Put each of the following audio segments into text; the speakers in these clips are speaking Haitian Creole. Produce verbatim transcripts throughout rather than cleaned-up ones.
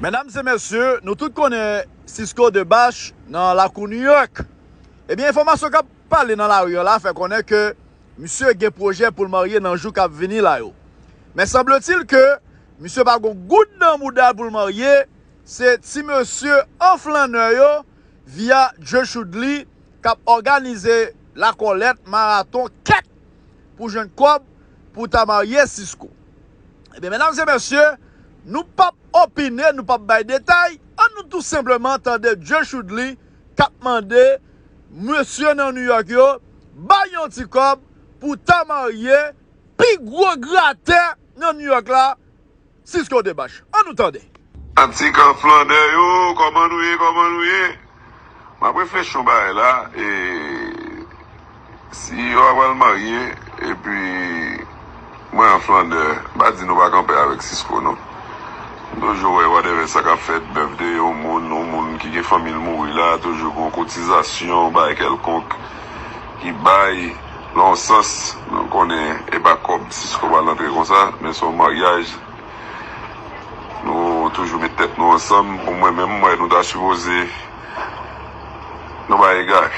Medam e mesye, nou tout konnen Cisco Debache nan lakou New York. Ebyen, enfòmasyon k ap pale nan lari an la fè konnen ke misye gen pwojè pou l marye nan jou k ap vini la yo. Men sanbletil ke misye pa gon goud nan bouda l pou l marye, se ti mesye an flannè yo, via Dye Choudly, k ap òganize lakòlèt, maraton, kèt pou jwenn kòb pou ta marye Cisco. Ebyen, medam e mesye, nou p ap opine, nou p ap bay detay, ann nou tou senpleman tande Dye Choudly k ap mande mesye nan New York yo bay yon ti kòb pou ta marye pi gwo gratè nan New York la, Cisco Debache. Ann nou tande. Atik an flannè yo, kòman nou ye, kòman nou ye? M ap reflechi yon bagay la, e si yo apral marye, epi mwen an flannè, m pa di nou pa kanpe avèk Cisco non. M toujou wè whatever sa k ap fèt, birthday yon moun, yon moun ki gen fanmi l mouri la, toujou gon kotizasyon, bagay kèlkonk ki bay nan yon sans, nou konnen e pa kòb Cisco pral antre konsa, men se yon maryaj. Nou toujou met tèt nou ansanm. Pou mwen menm, m wè nou ta sipoze, nou pa egare.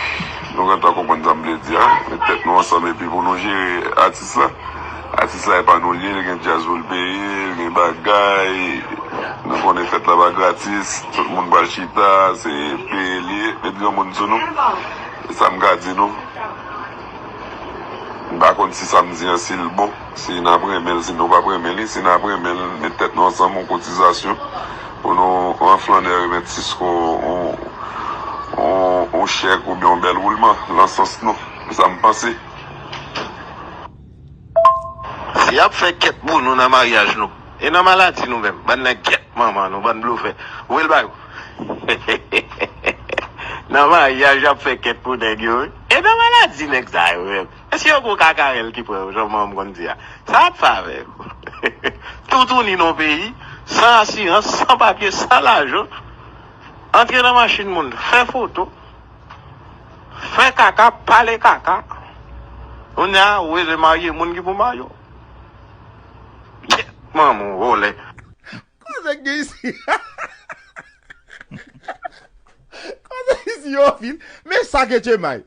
Nou gentan konprann sa m vle di a. Met tèt nou ansanm epi pou nou jere atis la. Atis la e pa nou l ye, li gen djaz pou l peye, li gen bagay. Nou konnen fèt la pa gratis, tout moun pral chita, se peye l ye. Met granmoun sou nou. E sa m ka di nou. M pa konn si sa m di an si l bon, si n ap renmen l, si nou p ap renmen li, si n ap renmen l, met tèt nou ansanm, yon kotizasyon, pou nou, an flannè, remèt Cisco yon, yon, yon chèk oubyen yon bèl woulman, nan sans nou. Se sa m panse. Si y ap fè kèt pou nou nan maryaj nou, e nan maladi nou menm, bann nèg kèt manman nou, bann blofè. Ou wè l bay ou. Nan maryaj y ap fè kèt pou nèg yo, wi. E nan maladi nèg sa yo menm. Èske yo gon kakarèl ki pran yo, jan manman m konn di a? Sa y ap fè avè yo? Toutouni nan peyi, san asirans, san papye, san lajan. Antre nan machin moun, fè foto, fè kaka, pale kaka. Kounye a, ou bezwen marye moun ki pou marye w. Kèt manman w, vòlè. Koze k gen isi? Koze isi yo fil. Men sa ke Tchemay.